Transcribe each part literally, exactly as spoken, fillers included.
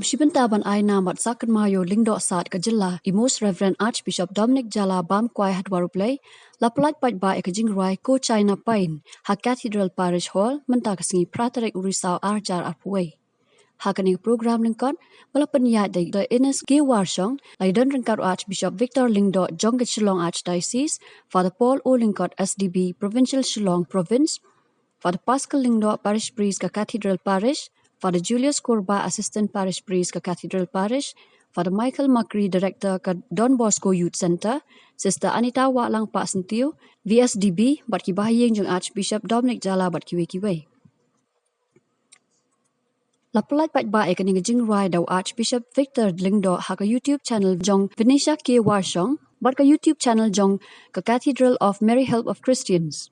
Shi bynta ban ai nam bad sakynmaw ïa u lyngdoh sad ka jylla, i Most Reverend Archbishop Dominic Jala Bamkwai ha dwar U Blei, la pyllait paidbah ïa ka jingrwai Ko China Pine ha Cathedral Parish Hall mynta ka sngi phra tarik u Risaw ar hajar arphew wei. Ha kane ka program lyngkot ba la pynïaid da i Doctor Ines K Warshong, la ïadon ryngkat u Archbishop Victor Lyngdoh jong ka Shillong Archdiocese, Father Paul O Lyngkot S D B Provincial Shillong Province, Father Pascal Lyngdoh Parish Priest ka Cathedral Parish, Father Julius Kurbah Assistant Parish Priest ka Cathedral Parish, Father Michael Makri Director ka Don Bosco Youth Centre, Sister Anita Wahlang Pahsyntiew V S D B bad ki bahaïing jong Archbishop Dominic Jala bad kiwei kiwei. La pyllait paidbah ïa kane ka jingrwai da u Archbishop Victor Lyngdoh ha ka YouTube channel jong Venetia K Warshong bad ka YouTube channel jong ka Cathedral of Mary Help of Christians.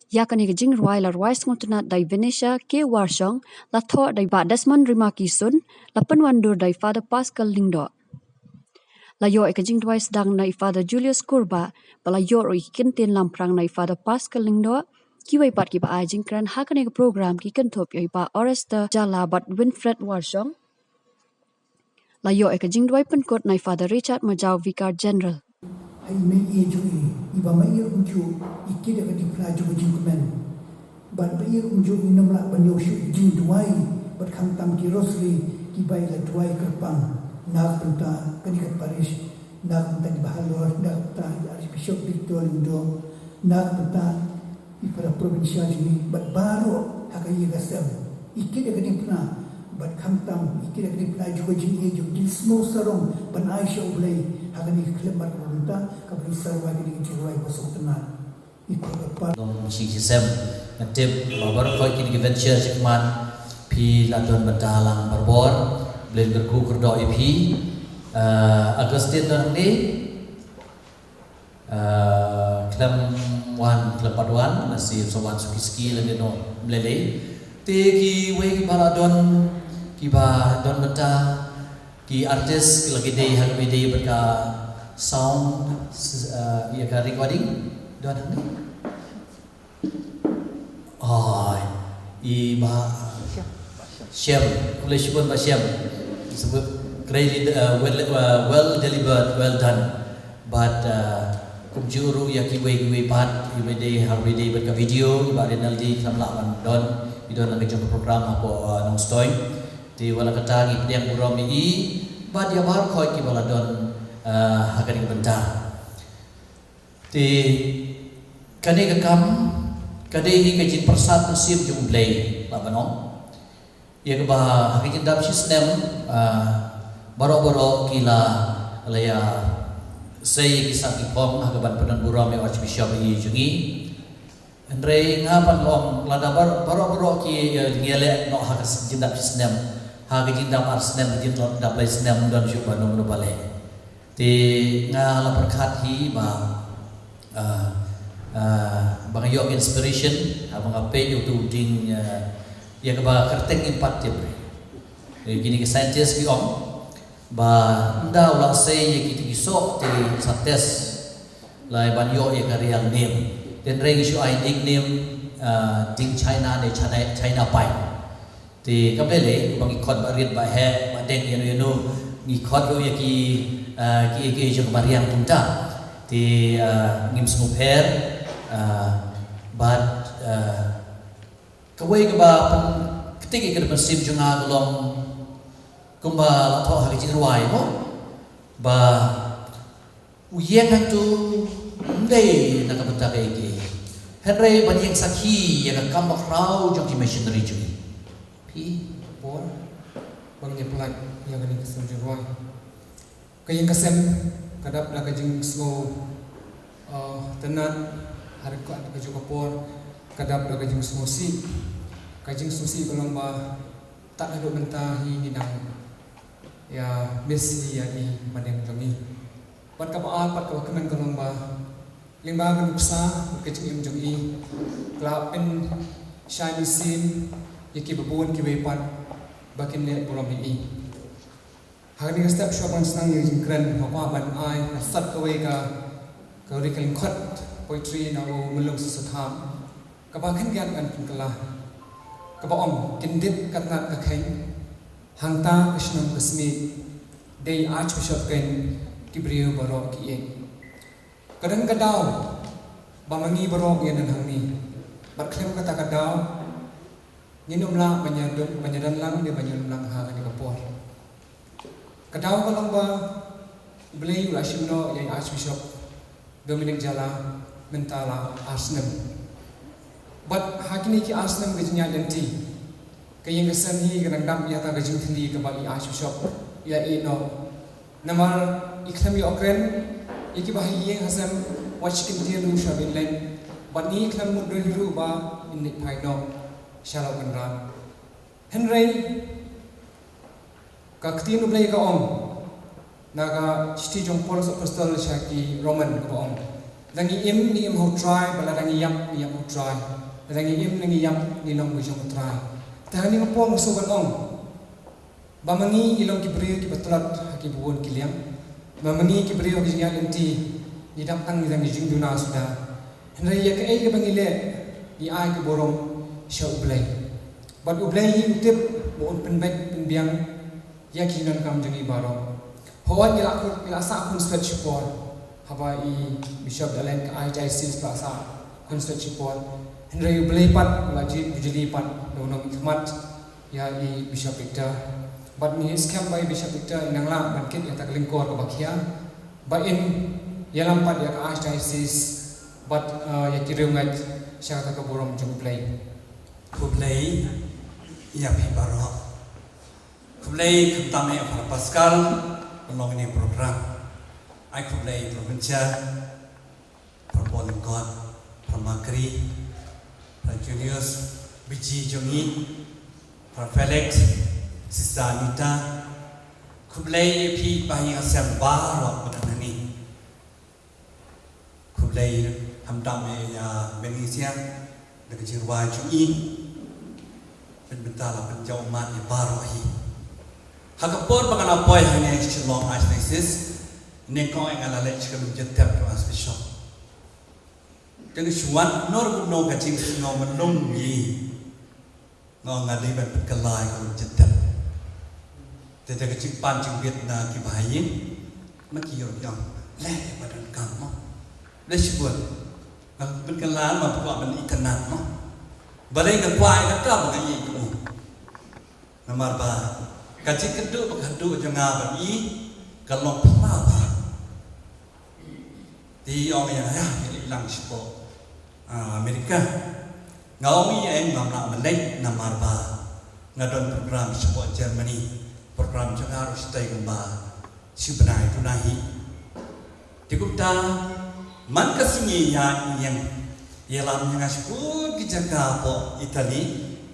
Ïa kane ka jingrwai la rwai sngewtynnad da i Venetia K Warshong, la thoh da i Bah Desmond Rimaki Sun, la pynwandur da i Father Pascal Lyngdoh. La ïoh ïa ka jingduwai sdang na i Father Julius Kurbah, ba la ïoh ruh ïa ki kyntien lamphrang na i Father Pascal Lyngdoh. Kiwei pat kiba ai jingkren ha kane ka program ki kynthup ïa i Bah Orester Jala bad Winfred Warshong. La ïoh ïa ka jingduwai pynkut na i Father Richard Majaw, Vicar General. Ha i mei ïa jong i, iba mei ïa kumjuh i kit ïa ka diengphna jong ka jingkmen. Bad ba ïa kumjuh ngin ym lah ban ïoh shuh ki jingduwai bad khamtam ki rosary kiba i la duwai kyrpang na ka bynta kane ka parish, na ka bynta ki bahalor, na ka bynta i Archbishop Victor Lyngdoh, na ka bynta i para provincial jong ngi bad baroh ha ka ïing ka sem. I kit ïa ka diengphna bad khamtam i kit ïa ka diengphna jong ka jingïeit jong ka jingsngew sarong ban ai sha U Blei ha kane ka khyllipmat kaba mynta kaba ngi sa rwai kane ka jingrwai ba sngewtynnad. Ïa ka pat. Long shi shisem. Nga tip ba baroh kine ki venture shi kman phi la don bynta lang barabor. Blei kyrkhu kyrdoh ïa phi. Ah, Augustine don hangne. Ah, khlem wan, khlem pat wan, lashai sa wan suki suki lane noh ym lei lei. Te kiwei kiba la don, kiba don bynta, ki artist, ki la ki dei ha kaba ïadei bad ka sound, s-, ah, ïa ka recording, don hangne? Ai, i Bah Shem, khublei shibun Bah Shem. Sebut clearly, uh, well, uh, well delivered, well done. But, uh, kumjuh ruh ïa kiwei kiwei pat, kiwei dei, ha kiwei dei bad ka video, i Bah Rinaldi khlem lah ban don, i don lang ka jong ka program hapoh, uh, Nongstoiñ. Te wat la katta ngi pdiang burom ïa i, bad ïa baroh kiba la don, uh, ha kane ka bynta. Te kane ka kam ka dei hi ka jingpyrsad mynsiem jong U Blei, lah ban ong. Ïa kaba ha ka jingdap shi snem, ah, baroh baroh ki la, la ïa sei ïa ki sap ki phong ha kaban pyndon burom ïa u Archbishop ïa jong ngi. Hynrei nga pat nga ong lada bar-, baroh baroh ki, eh, ngi ïaleh noh ha ka jingdap shi snem, ha ka jingdap ar snem, ka jingdap lai snem, ym don shuh ba no mano ba leh. Te nga la pyrkhat hi ba, ah, ah, ba nga ïoh inspiration, ah, ba nga peit ïa uto u ding, ah, ïa kaba kyrteng ngim pat tip. Eh, kine ki scientist ki ong ba ynda u la sei ïa kito ki soh te sa test lai ban ïoh ïa ka real name. Te hynrei ngi shu ai nickname, ah, ding China ne China, China pine. Te kaba lei lei, ba ngi khot ba rit ba heh, ba deng ïano ïano, ngi khot ruh ïa ki, ah, ki, ki jong mariang kumta. Te, ah, ngim sngewpher, ah, bad, ah, kawei kaba pynktik ïa ka mynsiem jong nga ka long kumba la thoh ha ka jingrwai mo. Ba u ïeng hangto ym dei na ka bynta kaei kaei. Hynrei ban ïeng sakhi ïa ka kam bakhraw jong ki missionary jong ngi. Phi por ba ngin ïa pynlait ïa kane ka sem jingrwai. Ka ïing ka sem ka dap da ka jingsngew, uh, tynnad, ha ka, ka juh ka por ka dap da ka jingsngewsih. Ka jingsngewsih ka long ba tad haduh mynta hi ngi dang ïa miss ïa i madeng jong ngi. Bad kaba ar, bad kaba kmen ka long ba lyngba ka nuksa bad ka jingim jong i, ka la pynshai mynsiem ïa kiba bun kiwei pat ba kin leh burom ïa i. Ha kane ka step shuwa ban sdang ïa ka jingkren, nga kwah ban ai, nga sat kawei ka, ka ri ka lyngkhot poetry na u Myllung Sissotham. Kaba khyndiat ngan pynkylla. Kaba ong, kyndit ka tnat ka kheiñ, Hangta ka shnong ka Smit, dei Archbishop Ken, ki briew baroh ki ïeit. Ka dang ka daw ba ma ngi baroh ngi ïa nang hangne. Bad khlem kata ka daw ngin ym lah ban ïa don, ban ïa don lang ne ban ïa don lang ha kane ka por. Ka daw ka long ba U Blei u la shim noh ïa i Archbishop Dominic Jala mynta la ar snem. Bad ha kine ki ar snem ka jingïaid lynti, ka ïing ka sem hi ka dang dap ïa kata ka jingtylli kaba i Archbishop i la ïeh noh. Namar i khlem ïoh kren ïa kiba ha ïing ha sem wat shi kyntien ruh sha ba in leit. Bad ngi khlem mut ruh ba in leit phai noh sha la u Kynrad. Hynrei ka ktien U Blei ka ong na ka shithi jong u Paulus Apostol sha ki Roman kaba ong, lada ngi im ngi im ha U Trai, bad lada ngi ïap ngi ïap ha U Trai. Lada ngi im ngi ïap ngi long ki jong U Trai. Te ha kane ka por nga sngewbha ban ong ba ma ngi ngi long ki briew kiba tlot ha kiba bun ki liang. Ba ma ngi ki briew ha ki jingïaid lynti ngi dap tang ngi dang ngi jingduna suda. Hynrei ïa kaei kaba ngi leh ngi ai ka burom sha U Blei. Bad U Blei hi u tip ba un pynbeit pynbiang ïa ki jingdonkam jong ngi baroh. Hooid ngi la khun, ngi la sah khun swet shipor. Haba i Bishop da leit ka Archdiocese la sah khun swet shipor. Hynrei U Blei pat u la jied bujli pat da u nongmihkhmat ïa i Bishop Victor. Bad ngi skhem ba i Bishop Victor in nang lah ban kit ïa kata ka lyngkor kaba khia ba in ïalam pat ïa ka Archdiocese bad, eh, ïa ki riewngeit sha kata ka burom jong U Blei. Khublei ïa phi baroh. Khublei khamtam ïa Father Pascal, pynlong ïa kane ka program. Ai khublei Provincial, Father Paul Lyngkot, Father Makri, Father Julius, B G jong ngi, Father Felix, Sister Anita. Khublei ïa phi ba ïa sem baroh ba dang hangne. Khublei khamtam ïa Benisia da ka jingrwai jong i. Pynbynta la pynjaw ummat ïa baroh hi. Ha ka por ba nga la poi hangne Shillong Archdiocese, nyngkong ïa nga la leit sha ka lum jingtep jong Archbishop. Te nga shu wad kumno kumno ka jingsngew mynnum ïa i. Nga ong nga dei ban pynkylla ïa ka lum jingtep. Te da ka jingpan jingbit na ki bahaïing, ma ki ïoh ïoh leh ïa ba donkam mo. Leh shibun. Nga pynkylla ma kwah ban itynnad mo. Balei nga kwah ïa kata ba nga ïeit ïa u. Namar ba ka jingkynduh ba ka kynduh jong nga bad i ka long phylla bha. Te i ong ïa nga, ïa, ïa lang shapoh, ah, America. Nga ong ïa i ngam lah ban leit namar ba nga don program shapoh Germany. Program jong nga ruh shatai kumba shi bnai tu na hi. Te kumta man ka sngi ïa i ïeng ïalam ïa nga sha kut ki jaka hapoh Italy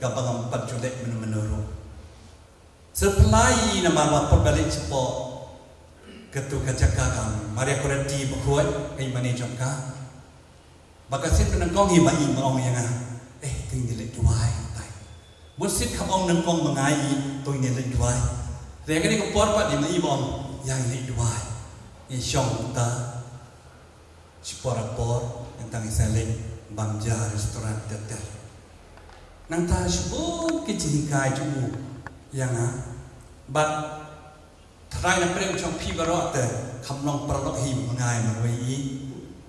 kaba ngam pat ju leit mynno mynno ruh. Sngewphylla ïa i namar ba pop ba leit shapoh katu ka jaka ka Maria Goretti Bakhuid, ka i mane jong ka. Ba ka sien ba nyngkong hi ba i ma ong ïa nga, eh, to ngin leit duwai tai. Bun sien kham ong nyngkong ma nga i, to ngin leit duwai. Te kane ka por pat i ma i ba ong ïa ngin leit duwai. Ngin shong ta. Shipor ha por, nangta ngin sa leit bam ja restaurant ter ter. Nangta shibun ki jinghikai jong u ïa nga. Bad tharai na pdeng jong phi baroh te kham long paralok hi ma nga marwei i.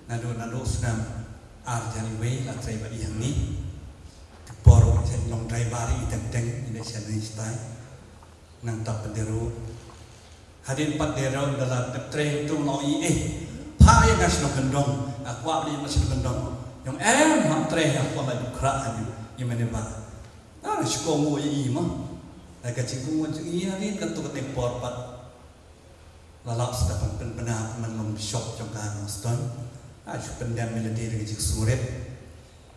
Naduh naduh u snem ar hajar wei la trei bad i hangne. Te por u jen long driver i teng teng i leit sha ngi shatai. Nangta pat de ruh. Hadien pat de ruh da la dep trei tu long i eh. Phah ïa nga sha nongkyndong. Nga kwah ban ïa nga sha nongkyndong. Ong em, hap trei, hap kwah la ju khrah ïa i mane ba. Ah, shu kohnguh ïa i mo. La ka jingkohnguh jong i hadien katu ka por pat. La lap sa da pynbna ban long bishop jong ka Nongstoiñ. Ah, shu pyndem ïa lade da ka jingsngewrit.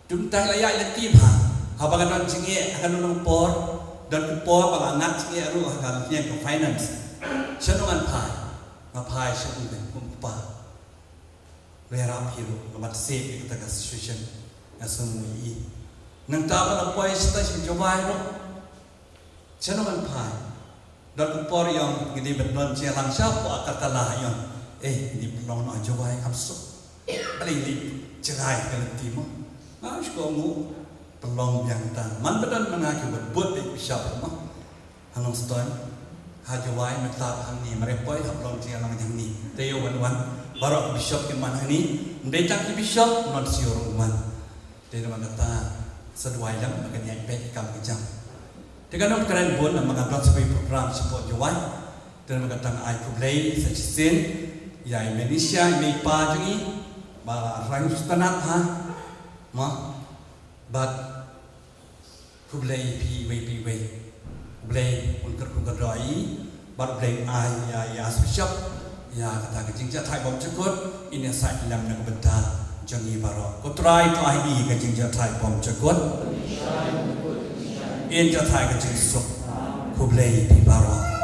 Te mynta la ïaid lynti bha. Haba nga don jingeh ha kano kano ka por, don ki por ba nga ngat jingeh ruh ha ka liang ka finance. Shano ngan phai? Nga phai sha u Blei kum u kpa. Ïarap hi ruh, nga mat sep ïa kata ka situation. Nga sngew ïa i. Nangta ba la poi shatai sha Jowai ruh. Shano ngan phai? Don ka por i ong ngi dei ban don jingïalang shapoh Agartala, i ong, eh, ngi dei ban long noh Jowai, kam suk. Balei ngi dei jngai ka lynti mo? Nga shu kohnguh, pynlong biang ta. Man ba don ma nga ki bud bud bad ki bishop mo. Nongstoiñ ha Jowai mynta hangne, marepoi hap long jingïalang hangne. Te ïa wan wan baroh ki bishop ki man hangne. Ym dei tang ki bishop, nuncio ruh wan. Te namar kata sa duwai lem ba kan ïaid beit ki kam ki jam. Te kan ym kren bun namar ka don sa kawei program shapoh Jowai. Te namar kata nga ai khublei sa shisien ïa i Malaysia, i mei pa jong i ba rang sngewtynnat ha ma bad khublei phi iwei pa iwei. U Blei un kyrkhu kyrdoh ïa i bad U Blei un ai ïa i Archbishop ïa kata ka jingjahthait bymjukut, in ïasaid lem na ka bynta jong ngi baroh. Ko Trai to ai i ka jingjahthait bymjukut, in jahthait ka jingsuk. Khublei phi baroh.